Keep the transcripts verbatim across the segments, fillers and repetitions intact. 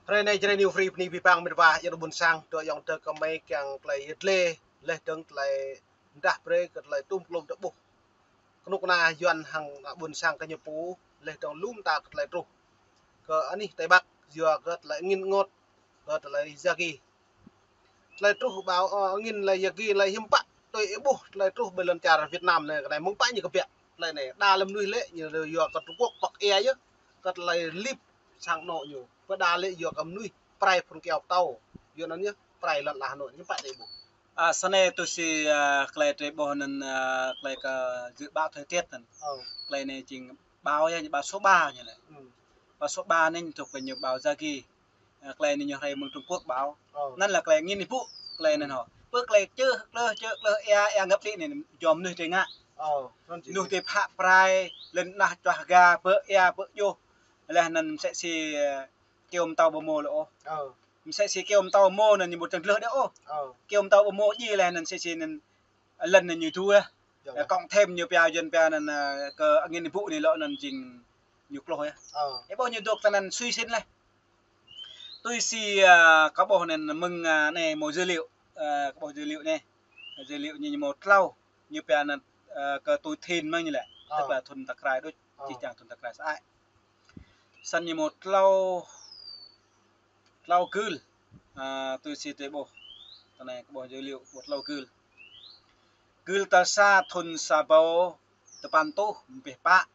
Hrơi anai Jrai New Free bơni abih bang met wa ayŏng adơi ƀuôn sang, dŏ ayŏng adơi kơmơi kiăng tơlơi yet lĕ, laih dơ̆ng tơlơi mơdah brơi kơ tơlơi tum klum tơƀuh kơnuk kơna Yuan hăng ană ƀuôn sang kơ ñu pô, laih dơ̆ng lŏm ta kơ tơlơi truh kơ anih Tây Bắc, yua kơ tơlơi angin ngŏt, kơ tơlơi Yagi. Tơlơi truh ƀâo, ơ, angin tơlơi Yagi, tơlơi hiư̆m pă, tui ih ƀuh, tơlơi truh ƀơi lŏn čar Việt Nam anai, kơ anai mơ̆ng pă ñu kơbiă, tơlơi anai, đa lăm mơnuih lĕ, ñu yua kơ Trung Quốc pŏk ia yơh, kơ tơlơi lip sang anŏ ñu, pơ đa lĕ yua kơ mơnuih, prai phun kiao pơtâo, yua anŭn yơh, prai lŏn ala anŭn, ñu pă tui ih ƀuh. A, sa anai tui si, a, tơlơi tơlơi ƀuh anŭn, a, tơlơi kơ dự báo thời tiết anŭn. Ơ. Tơlơi anai jing ƀâo yơh, ƀâo số ba ñu lĕ. Ừ. Ƀâo số ba anai truh kơ ñu ƀâo Yagi. A, tơlơi anai ñu hrơi mơ̆ng Trung Quốc ƀâo. Ơ. Anŭn lĕ tơlơi angin ih ƀuh, tơlơi anŭn hŏ. Pơ tơlơi čưh, klơh, čưh, klơh, ia, ia ngăp đĭ anai, jom mơnuih tơngan. Ơ, anŭn jing. Mơnuih tơpă prai, lŏn tơnah čuah ga, pơ ia, pơ juh. Laih anŭn mơsĕ si, a, kơyâo pơtâo ƀu mơ̆ lĕ ôh. Ơ. Mơsĕ si kơyâo pơtâo mơ̆ anŭn ñu ƀu tơ̆ng gleh đôč ôh. Ơ. Kơyâo pơtâo ƀu mơ̆ jih laih anŭn mơsĕ si anŭn lŏn anŭn ñu dua. Yơh. Cộng thêm ñu pia Yuan pia anŭn, ơ, kơ angin ih ƀuh anai lŏ anŭn jing ñu klŏh yơh. Ơ. Ih ƀuh ñu dŏ tơ anŭn sui sin laih. Tui si, ơ, kâo ƀuh anŭn mơ̆ng, ơ, anai mơ̆ dữ liệu, ơ, kâo ƀuh dữ liệu anai. Dữ liệu ñu, ñu mơ̆ tlâo, ñu pia anŭn, ơ, kơ tuổi thìn mơ̆ng ñu lĕ. Ơ. Tức là thŭn ta krah đôč, ơ, čih čang thŭn ta krah sơăi. Săn ñu mơ̆ tlâo, tlâo gưl. A, tui si tơlơi ƀuh. Tơ anai kâo ƀuh dữ liệu ƀuh tlâo gưl. Gưl tal sa thŭn sa rơbâo tơpăn rơtuh rơbih pă.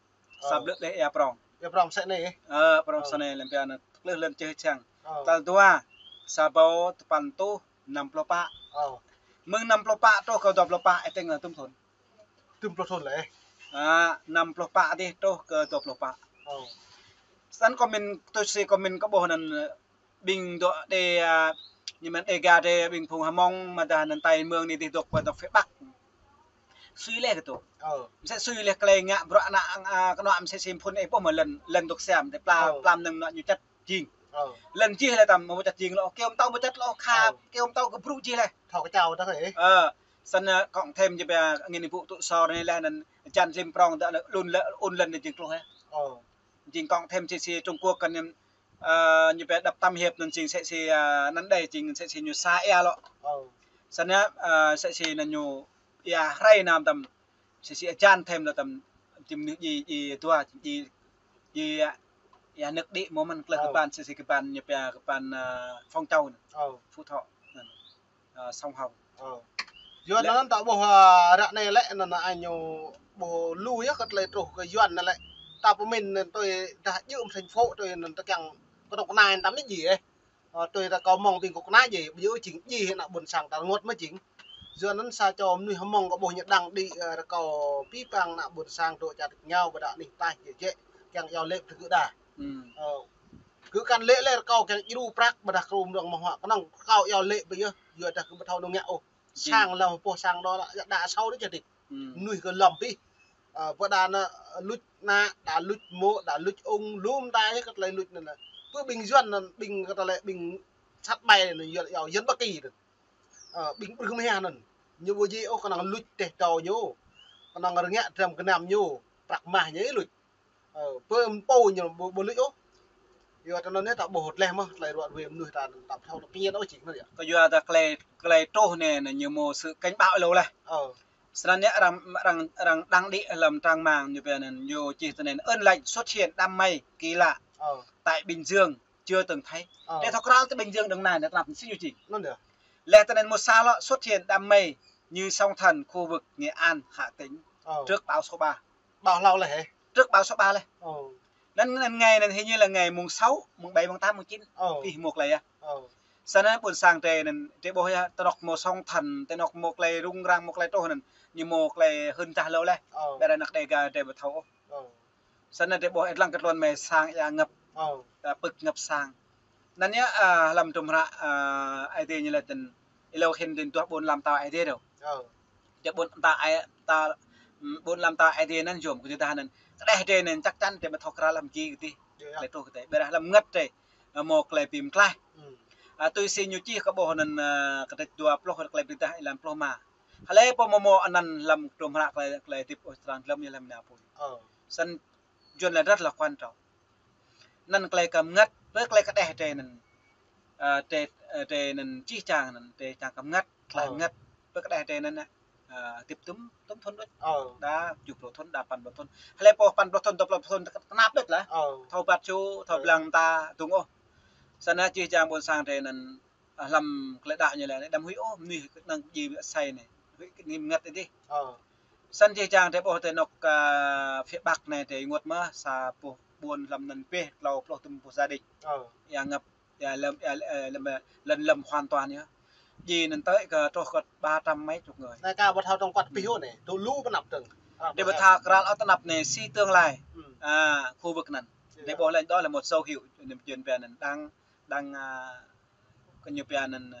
Sa, ơ, blư̆ đeh ia prong. Ia prong mơsĕ anai. Ơ, prong, ơ, mơsĕ anai lăm pia anŭn klơh lŏn čưh čang. Ơ. Tal dua, sa rơbâo tơpăn rơtuh năm pluh pă. Ơ. Mơ̆ng năm pluh pă truh kơ dua pluh pă, ih tơ̆ng lĕ tum thŭn. Tum pluh thŭn lĕ. A, năm pluh pă dih truh kơ dua pluh pă. Ơ. Săn kâo mĭn, tui si kâo mĭn kâo ƀuh anŭn, ơ, ƀing dŏ đe, a, ñu mĭn đe ga đe ƀing phung Hmông mơdah anŭn tai mơ̆ng anai dih dŏ pơ dŏ phía Bắc. Sui laih kơ tŭ. Ơ. Mơsĕ sui laih tơlơi ngă bruă ană, a, kơnuk mơsĕ si phun ih ƀuh mơ̆ lŏn, lŏn dŏ siam, tơlơi pla, ơ, pla mơnơ̆ng anŭn ñu čăt jing. Ơ. Lŏn jih laih tăm, mơ̆ čăt jing lŏ, kơyâo pơtâo ƀu čăt lŏ, khă, ơ, kơyâo pơtâo kơ brŭ jih laih. Thâo kơ čao tah ih. Ơ. Săn, ơ, cộng thêm ñu pia angin ih ƀuh tŭ sor anai laih anŭn jan lim prong dŏ anŭn lŏn lĕ, ŭn lŏn anŭn jing klŏh yơh. Ơ. Jing cộng thêm mơsĕ si Trung Quốc kơ anŭn, ơ, ñu pia đập tam hiệp anŭn jing mơsĕ si, ơ, anŭn đơi jing mơsĕ si ñu sa ia lŏ. Ơ. Săn yơh, ơ, mơsĕ si anŭn ñu ia hrơi năm tăm, mơsĕ si jan thêm lŏ tăm, jing mơnuih ji, ji dua, ji, ji, ia nơ̆k đĭ mơ̆ mơ̆n klơh, ơ, kơ ban, mơsĕ si kơ ban ñu pia kơ ban, ơ, phong trào anŭn. Ơ. Phú Thọ anŭn. Ơ, sông Hồng. Ơ. Yuan lĕ. Anŭn ta ƀuh, ơ, ră anai lĕ, anŭn, anŭn ñu ƀuh lu yơh kơ tơlơi truh kơ Yuan anŭn lĕ. Ta pơmĭn anŭn tui dah jư̆ thành phố tui anŭn ta kiăng kơnuk kơna anŭn ta mĭn jih, ơ. Ơ, tui ta kâo mơ̆ng ƀing kơnuk kơna jih, ƀu djơ̆ jing jih ană ƀuôn sang ta rơngot mơ̆ jing. Yuan anŭn sa čô mơnuih Hmông kâo ƀuh ñu đăng đĭ, ơ, rơkâo abih bang ană ƀuôn sang dŏ čar rơngiao ƀơi đah anih taih jĕ jĕ kiăng iâu laĭ pơ gơ̆ đa. Ơ, gơ̆ kăn laĭ lĕ rơkâo kiăng djru prăk ƀơi đah kơnuk mơnuih mơ̆ng huă kơnơ̆ng rơkâo iâu laĭ ƀơi yơh, yua dah gơ̆ ƀu thâo nung ngă ôh. Sang lăm pô sang đô la, đa asâo đôč čơdĭt. Mơnuih gơ̆ lŏm abih. Ơ, ƀơi đah anŭn luč ană, đa luč mô̆, đa luč ung, lŏm tai kơ tơlơi luč anŭn. Pơ ƀing Yuan anŭn, ƀing kơ tơlơi ƀing sat ƀai anŭn, Yuan, Yuan Bắc Kỳ anŭn. Ơ, ƀing ƀrưh mơhiăh anŭn. Ñu ƀu djơ̆ ôh kơnơ̆ng luč teh tâo ñu. Kơnơ̆ng rơngiă dram gơnam ñu, prăk mah ñu luč. Ơ, pơ pô ñu ƀu, ƀu luč ôh. Yua tơ anŭn anai ta ƀuh tơleh mơ̆, tơlơi ruă ruê mơnuih ta, ta thâo ta pơñen ôh jing anŭn yơh. Kơ yua ta tơlơi, tơlơi truh anai, anŭn ñu mơ̆ sự cảnh báo lu laih. Ơ. Srăng yơh arăng, arăng, arăng đăng đĭ lăm trang mạng ñu pia anŭn, ñu čih tơ anŭn ơn lệnh xuất hiện đám mây kỳ lạ, ơ, tại Bình Dương chưa từng thấy. Ơ. Tơlơi thâo krăn tơ Bình Dương đơ̆ng anai, anŭn tơnap si ñu jing. Anŭn yơh. Laih tơ anŭn mơ̆ sa lŏ xuất hiện đám mây như sóng thần khu vực Nghệ An, Hà Tĩnh, ơ, trước bão số ba. Bao lâu rồi hả? Trước bão số ba rồi. Ơ. Anŭn, anŭn ngày anŭn hình như là ngày mùng sáu, mùng bảy, mùng tám, mùng chín. Ơ. Ih mơ̆ tơlơi yơh. Ơ. Săn anŭn ƀuôn sang drei anŭn, drei ƀuh yơh, tơ anŏ mơ̆ sóng thần, tơ anŏ mơ̆ tơlơi rŭng răng, mơ̆ tơlơi truh anŭn, ñu mơ̆ tơlơi hưn dah lu laih. Ơ. Ƀiădah anăk Đêga drei ƀu thâo ôh. Ơ. Săn anŭn drei ƀuh ih lăng kơ tơlơi mơ̆ sang ia ngăp. Ơ. Ơ, pơ̆k ngăp sang. Anŭn yơh, ơ, lăm tơlơi hră, ơ, Aê Diê ñu laĭ tơ anŭn, ih lŏ hĭn tơ anŭn duah ƀôn ala mơtao Aê Diê đôč. Ơ. Duah ƀôn mơtao Aê, ta, ƀôn ala mơtao Aê Diê anŭn yôm kơ tơdah anŭn. Kơđeh drei anŭn chắc chắn drei ƀu thâo krăn lăm ki kơ tih. Yơh, yơh. Tơlơi truh kơ tih. Ƀiădah lăm ngăt drei, ơ, mơ̆ tơlơi bi mơklaih. Ơ. A, tui si ñu čih kơ ƀuh anŭn, a, kơtĕč dua pluh tơlơi pơrintah ih lăm pluh rơma. Hlơi pô mơmŏ anăn lăm trum hră tơlơi, tơlơi hơdip ôh, črăn lăm ñu lăm nao pui. Ơ. Snăn Yuan laĭ rất là quan trọng. Anăn tơlơi kơ mơngăt, ƀơi tơlơi kơđeh drei anăn. A, drei, a, drei anăn čih čang anăn, drei čang kơ mơngăt, tơlơi mơngăt, ƀơi kơđeh drei anăn, a, hơdip tum, tum thŭn đôč. Ơ. Đa kơjuh pluh thŭn, đa păn pluh thŭn. Hlơi pô păn pluh thŭn, dua pluh thŭn, tơnap đôč lah. Ơ. Thâo ƀăt čô, thâo blang mơta, dŭng ôh. Snăn čih čang ƀôn sang drei anăn, a, lăm tơlơi đaŏ ñu lĕ, đăm huĭ ôh, mơnuih năng ji asei anai. Huĭ kơ ñu mơngăt adih. Ơ. Snăn čih čang drei ƀuh tơ anŏ, a, phía Bắc anai drei ênguôt mơ̆, sa boh ƀuôn lăm anăn pĕ, klâo pluh tơm boh gia đình. Ơ. Ia ngập, ia lăm, ia, ơ, lăm, ơ, lăn lăm hoàn toàn yơh. Ji anăn tơl kơ truh kơ ba trăm mấy chục người. Anai ka ƀu thâo tơ̆ng kuăt pih ôh anai, tŭ lu tơnap tơ̆ng. Drei ƀu thâo kral ôh tơnap anai si tương lai. Ơ. A, khu vực anăn. Drei ƀuh lĕ đó là một dấu hiệu, ñu pia anăn đang đang, a, kơ ñu pia anăn,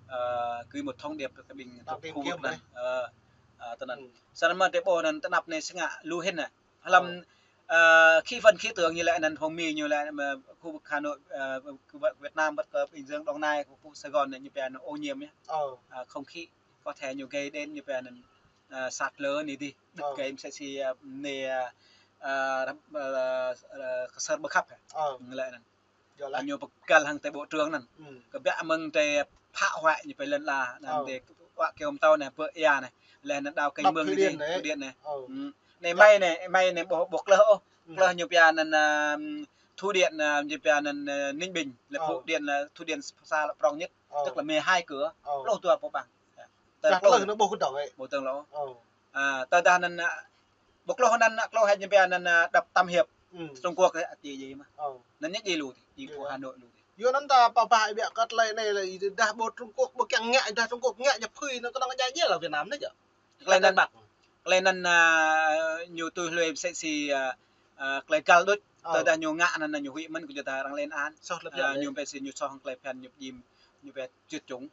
ơ, gửi một thông điệp kơ ƀing đang khu vực anăn. Ơ, ơ, tơ anăn. Snăn mơ̆ drei ƀuh anăn tơnap anai si ngă lu hĭn anai. Hlăm, ơ, khí hậu khí tượng ñu lĕ anăn hông Mi ñu lĕ mơ̆ khu vực Hà Nội, ơ, khu vực Việt Nam, ƀơi kơ Bình Dương, Đồng Nai, khu, khu Sài Gòn anai ñu pia anăn ô nhiễm yơh. Ơ. A, không khí có thể ñu gây đến ñu pia anăn, ơ, sạt lở anai dih. Đĭt gai msĕ si, ơ, anai, ơ, ơ, ơ, kơ sơr ƀơ khăp hă. Ơ. Ñu lĕ anăn. Yơh lah. Ñu pơgăl hăng tơ bộ trưởng anăn. Kơ biă mơ̆ng tơ phá hoại ñu pia lăn ala, anăn tơ wă kơ mơtâo anai, ƀơi ia anai. Lĕ anăn đao kênh mương anai, thủy điện anai. Anai mai anai, mai anai ƀu, ƀu klơh ôh. Klơh ñu pia anăn, a, thủy điện, a, ñu pia anăn, a, Ninh Bình, là thủy điện, là thủy điện xa lŏ prong nhất, tức là mười hai cửa, pluh dua pô ƀăng. Tơ klơh anăn ƀu kơdŏng ôh. Ƀu tơ̆ng lŏ. A, tơdah anăn, a, ƀu klơh anăn, a, klơh hĕ ñu pia anăn, a, đập Tam Hiệp. Trung Quốc hĕ, či ji mơ̆. Anăn ñu ji lu dih, ji pô Hà Nội lu dih. Yua anăn ta pơpă ih biă kơ tơlơi anai lĕ, dah ƀu Trung Quốc, ƀu kiăng ngă, dah Trung Quốc ngă ñu phưi, anăn kơnơ̆ng djai djai lah Việt Nam anai yơh. Tơlơi anăn, tơlơi anăn, a, ñu tui hlue msĕ si, a, a, tơlơi găl đôč. Tơdah ñu ngă anăn ñu huĭ mơ̆n kơ ñu ta arăng lên án. A, ñu pĕ si ñu soh tơlơi phiăn ñu pơjim, ñu pĕ tuyệt chủng.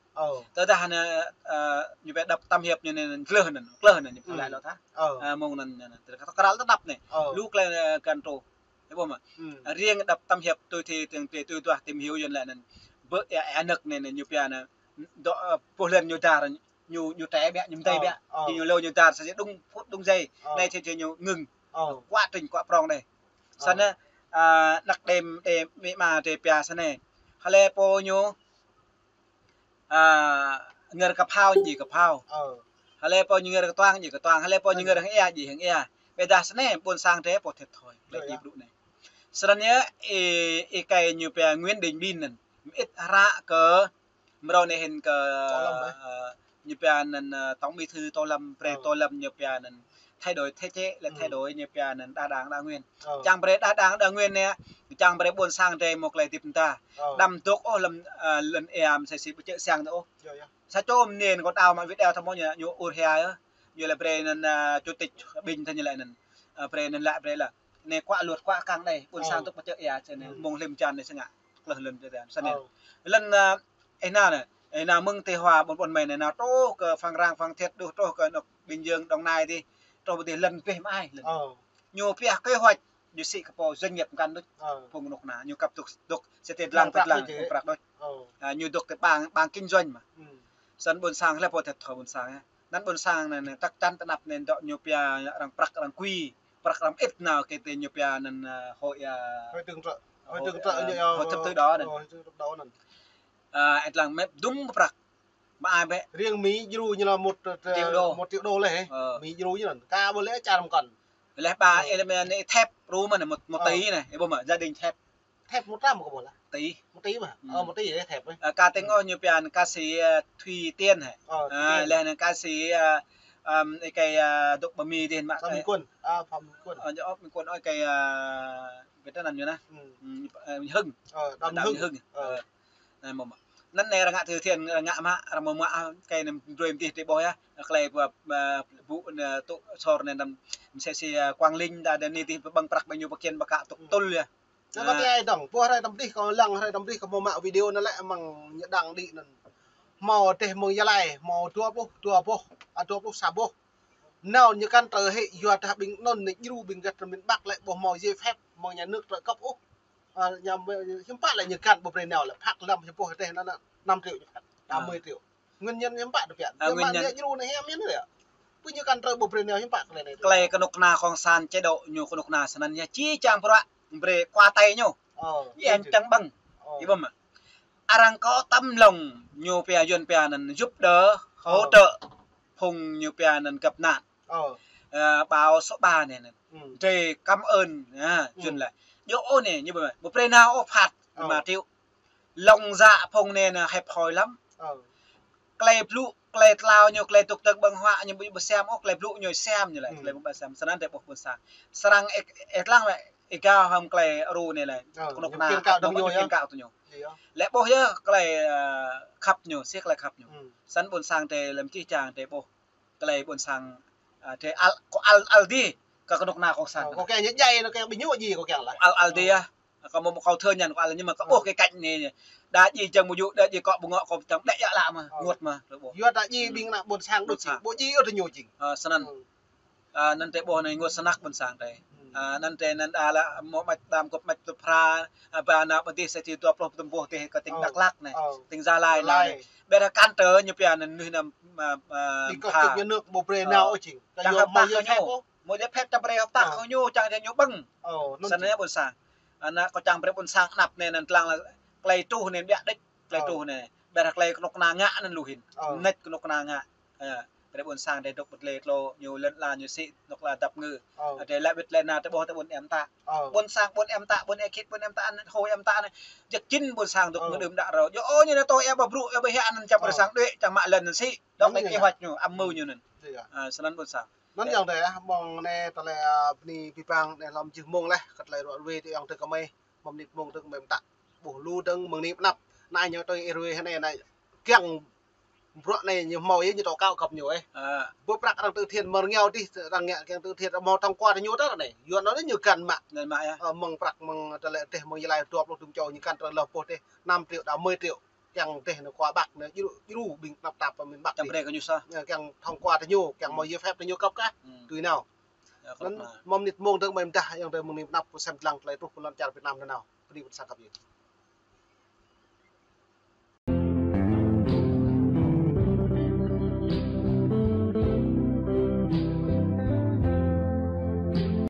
Tơdah anăn, a, ñu pĕ đập Tam Hiệp ñu anăn klơh anăn, klơh anăn ñu pĕ lĕ lŏ tha. A, mơ̆ng anăn, anăn, tơdah kral tơnap anai. Lu tơlơi, a, găn truh. Ih ƀuh mơ̆. Riêng đập Tam Hiệp tui thi, tui, tui, tui duah tìm hiểu Yuan lĕ anăn. Ƀơi ia, ia nơ̆k anai, anăn ñu pia anăn. Dŏ, a, boh lăn ñu dar ñu, ñu trĕ biă, ñu mdei biă. Ñu, ñu lŏ ñu dar sa ji đúng phút đúng giây. Anai thê, thê ñu ngưng. Quá trình, quá prong anai. Snăn, a, anăk đe, đe, mĭ ma drei pia snăn. Hlơi pô ñu, a, ngơr kơ phao, ji kơ phao. Hlơi pô ñu ngơr kơ tuang, ji kơ tuang. Hlơi pô ñu ngơr hăng ia, ji hăng ia. Ƀiădah snăn, ƀôn sang drei pô thiệt thòi. Lĕ ji bruă anai. Snăn yơh, ih, ih kơ ñu pia Nguyễn Đình Bin anăn. Mơit hră kơ mrâo anai hĭn kơ, ơ, ñu pia anăn, ơ, Tổng Bí thư Tô Lâm, brei Tô Lâm ñu pia anăn thay đổi thể chế, là thay đổi ñu pia anăn đa đảng đa nguyên. Čang brei đa đảng đa nguyên anai, čang brei ƀôn sang drei mâo tơlơi hơdip mơta. Đăm dŏ ôh lăm, ơ, lŏn ia msĕ si ƀơi čư̆ siăng dŏ ôh. Sa čô mơnĭn kơ đao mă video thâo mơ̆ ñu, ñu ur hia yơh. Ñu lĕ brei anăn, a, chủ tịch Bình thâo ñu lĕ anăn. A, brei anăn lĕ brei lah. Anai kuă luật kuă kăng anai, ƀôn sang tŭk pơčơ̆ ia, čơ anai, mơ̆ng hlĭm čan anai sơngă. Klơh lŏn tơdang. Snăn. Lŏn, a, ih nao anai, ih nao mơ̆ng Tây Hòa, ƀôn ƀôn mei anai, nao truh kơ Phan Rang, Phan Thiết, đuh truh kơ anŏ Bình Dương, Đồng Nai dih, truh ƀơi dih lŏn pĕ mă ai, lŏn. Ñu pia kế hoạch, ñu sĭ kơ pô doanh nghiệp mkăn đôč. Phung anŏ anai, ñu kăp dŏ, dŏ, sĕ tê dlăng, tê dlăng, prăk đôč. A, ñu dŏ tơ bang, bang kinh doanh mơ̆. Snăn ƀôn sang hlơi pô thiệt thòi ƀôn sang, a. Anăn ƀôn sang anăn, anăn, chắc chắn tơnap anăn dŏ ñu pia arăng prăk arăng quy, prăk arăng mơit nao kơ tơ ñu pia anăn, a, hội, a, hội đồng, hội đồng, hội đồng, hội đồng trật tự đó anăn. Hội đồng trật tự đó anăn. A, ih lăng mơ̆ dŭm prăk. Mă ai bĕ. Riêng Mi djru ñu lĕ một, một triệu đô. Một triệu đô lĕ hĕ. Mi djru ñu anăn. Ka ƀu lĕ čar mkăn. Lĕ ba, ơ, ih lĕ mơ̆ anai thép ru mơ̆n anai một, một tỷ anai. Ih ƀuh mơ̆, gia đình thép. Thép một trăm kơ ƀuh lah. Tỷ. Một tỷ mơ̆. Ơ, một tỷ anai thép anai. Ơ, ka tơ̆ng ôh ñu pia anăn ca sĩ, ơ, Thùy Tiên hĕ. Ơ, Thùy Tiên. Lĕ anăn ca sĩ, ơ, ơ, ih kơ, ơ, dŏ ƀơi Mi dih mă. Phạm Minh Quân. A, Phạm Minh Quân. Ơ, ñu ôh Minh Quân ôh ih kơ, ơ, Việt Nam ñu anăn. Ơ, Hưng. Ơ, Đàm Hưng. Hưng. Ơ. Anai mơ̆ mơ̆. Anăn anai arăng ngă từ thiện, arăng ngă mă, arăng mơ̆ mă, a, kơ anai drơi mơ̆ dih drei ƀuh yơh. Klei ƀu, ơ, ƀu, ơ, tŭ sor anai đăm msĕ si, ơ, Quảng Ninh đa, đa anai dih ƀơ̆ng prăk ƀing ñu pơkiăng ƀă kă tŭk tŭl yơh. Anăn kơ tơlơi dơ̆ng, ƀuh hrơi tơdang dih kâo lăng, hrơi tơdang dih kâo mơ̆ mă video anăn lĕ mơ̆ng ñu đăng đĭ anăn. Hmâo dêh mơ̆ng Gia Lai, hmâo dua pluh, dua pluh, a, dua pluh sa boh. Nao ñu kăn tơ hĕ, yua dah ƀing anŭn anai djru ƀing gah miền Bắc lĕ ƀu hmâo giấy phép mơ̆ng nhà nước trợ cấp ôh. A, ñu, hiư̆m pă lĕ ñu kăn ƀu brei nao lĕ phak lăm hiư̆m pă tơdang anăn. năm triệu ñu pơkă. À. Năm mươi triệu. Nguyên nhân hiư̆m pă tơbiă. À, nguyên nhân. Ñu djru anai hiam hiam lĕ. Pơ ñu kăn trơ ƀu brơi nao hiư̆m pă tơlơi anai. Tơlơi kơnuk kơna cộng sản chế độ ñu kơnuk kơna snăn yơh. Či čang bruă brơi kơ tơlơi ñu. Ơ, yua či čang ƀơ̆ng. Ơ. Ih ƀuh mơ̆. Arăng kơ tấm lòng ñu pia Yuan pia anăn giúp đỡ, hỗ trợ. Ơ. Phung ñu pia anăn gặp nạn. Ơ. Ơ, bão số ba anai anăn. Ừ. Drei cảm ơn, ha, Yuan lĕ. Djơ̆ ôh anai, ñu ƀuh mơ̆. Ƀu brơi nao ôh phat. Ơ. Lima triệu. Lòng dạ phung anai anăn hẹp hòi lắm. Ơ. Tơlơi blŭ, tơlơi tlao ñu, tơlơi tŭk tơk ƀơ̆ng huă ñu ƀu, ƀu siam ôh, tơlơi blŭ ñu siam ñu lĕ, tơlơi ƀu siam. Snăn drei ƀuh ƀôn sang. Srăng ih, ih lăng lĕ, ih gao hăng tơlơi ru anai lĕ. Ơ, kơnuk kơna khăp ñu, ñu khuyến cáo tơ ñu. Lĕ ƀuh yơh tơlơi, ơ, khăp ñu, sĭt tơlơi khăp ñu. Snăn ƀôn sang drei lăm či čang drei ƀuh. Tơlơi ƀôn sang, ơ, drei ăl, kơ ăl, ăl dih, kơ kơnuk kơna cộng sản. Ơ, kơ kiăng ñu djai, kơ kiăng ƀing ñu djai, kơ kiăng lĕ. Ăl, ăl dih yơh. Kơ mơ̆ kâo thơ ñăn kơ ăl ñu mơ̆ kơ ƀuh kơ kăč anai. Đa djai jang ƀu djơ̆, đa djai kơ ƀu ngŏ kơ tơ̆ng đĕ yă lă mơ̆, ngŏt mơ̆, drei ƀuh. Yua ta djai ƀing ană ƀôn sang đôč či, ƀu djai ôh tơ ñu či. Ơ, snăn. Ơ, anăn drei ƀuh anai ngŏt snăk ƀôn sang drei. Ơ, anăn drei anăn đa lĕ mơ̆ măč đam gŏp măč tơpra, ơ, ba ană ƀôn dih sa či dua pluh tơm ƀuh dih kơ tỉnh Dak Lak anai, tỉnh Gia Lai anai. Ƀiădah kăn trơ ñu pia anăn nuih anăn, ơ, ƀing kơ tŭk ñu nơ̆k ƀu brơi nao ôh či. Čang hơ̆p tah kơ ñu. Mơ̆ lĕ phĕt čang brơi hơ̆p tah kơ ñu, čang drei ñu ƀơ̆ng. Snăn yơh ƀôn sang. Ană kơ čang brơi ƀôn sang anăp anai anăn tơlang lĕ tơlơi truh anai ƀiă đĕč, tơlơi truh anai. Ƀiădah tơlơi kơnuk kơna ngă anăn lu hĭn. Mơneč kơnuk kơna ngă. Ơ, brơi ƀôn sang drei dŏ ƀơi tơlơi tlô ñu lŏn ala ñu sĭ, kơnuk kơna dăp ngư. Ơ, drei lăi wĭt tơlơi anăn drei ƀuh tơ ƀôn em ta. Ƀôn sang, ƀôn em ta, ƀôn ê khit, ƀôn em ta anăn, hôi em ta anăn. Jăk jĭn ƀôn sang dŏ ngư đưm đă râo. Djơ̆ ôh ñu anai tơ ê ƀu brŭ, ê ƀu hia anăn čang brơi sang đuaĭ, čang mă lŏn anăn sĭ. Dŏ anai kế hoạch ñu, âm mưu ñu anăn. Ơ, snăn ƀôn sang. Anăn yơh drei, mơ̆ng anai tơlơi, ơ, bơni abih bang anai lăm jih mông leh, kơ tơlơi ruai tơ yơh drei kơmơi. Mơ̆ng mơnit mông dơ̆ng mơ̆ng mơta. Ƀuh lu dơ̆ng mơ̆ng anai pơnăp. Anai ñu tui ih ruai hơnai anai. Kiăng bruă anai ñu hmâo yơh ñu tŏ kâo kăp ñu ih. Ơ. Ƀuh prăk arăng từ thiện mơ̆ng rơngiao dih, arăng ngă kiăng từ thiện hmâo thông qua tơ ñu tơ anai. Yuan anai ñu găn mă. Găn mă yơh. Ơ, mơ̆ng prăk mơ̆ng tơlơi dih mơ̆ng Gia Lai dua pluh tơm čô ñu kăn trơ lơh ƀuh dih năm triệu đa mười triệu. Kiăng dih anai kơ Bắc anai djru, djru ƀing tơnap tap pơmĭn Bắc. Kiăng brơi kơ ñu sa. Ơ, kiăng thông qua tơ ñu, kiăng hmâo giấy phép tơ ñu kăp kah. Tui nao. Anăn mơ̆ng mơnit mông dơ̆ng mơ̆ng dah yơh drei mơ̆ng anai pơnăp pơsem dlăng tơlơi truh pơ lŏn čar Việt Nam anai nao. Bơni ƀôn sang kăp yơh.